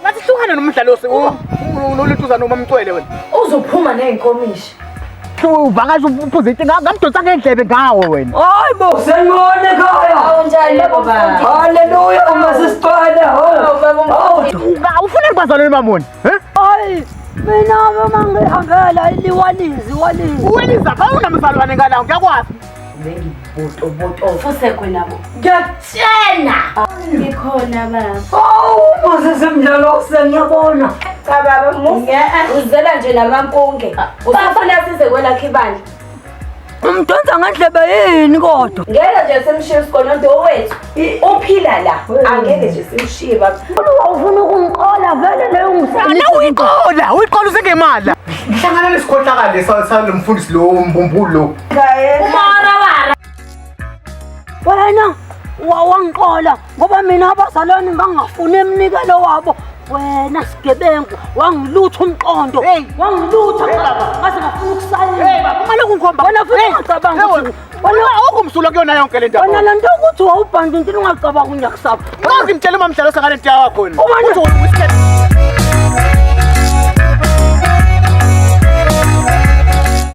Ngathi hlukana nomdlalo noluthuza noma mcwele wena. Uzophuma nezinkomishi. Uvakasha uphuze into ngamdonsa ngendlebe ngawo wena. Hayi bo senibona ekhaya. Awunjani baba? Haleluya uma sisicwele. Hawu baba umfundisi. Ufuna kubazalwane mamona? Eh? Hayi mina uma ngihambela iliwalizi walizi. Uweliza awunamzalwane ngalawo ngiyakwazi. Bengibotoboto. Fusekwe nabo. Ngiyakutshena. Ngikhona baba. Hawu mase semdlalo sengiyabona. Cha baba musa. Uzela nje namampunge. Usafuna size kwelakhe ibandla. Umdonsa ngendlebe yini kodwa? Ngeke nje simshiye uSigonondo wethu. Uphila la. Angeke nje simshiye baba. Ufuna ukungiqola vele leyo La uyiqola, uyiqola usengemali. Ngihlangana nesikhohlakali salomfundisi lo mbumbulu lo. Umawarawara. Wena wangiqola ngoba mina abazalwane ngangingafuni emnikelo wabo. Wena sigebengu wangilutha umqondo. Wangilutha ngaze ngafuna ukusayina. Hey baba, uma lokhu ngikhomba. Wena futhi ungacabanga ukuthi Wena awukumsulwa kuyona yonke le ndaba. wena le nto ukuthi wawubhanda into ungacabanga unyakusaba. Ngazi ngimtshela uma mdlalo sakale nto yakho wena. Uma Uthi wena uyisikhethe.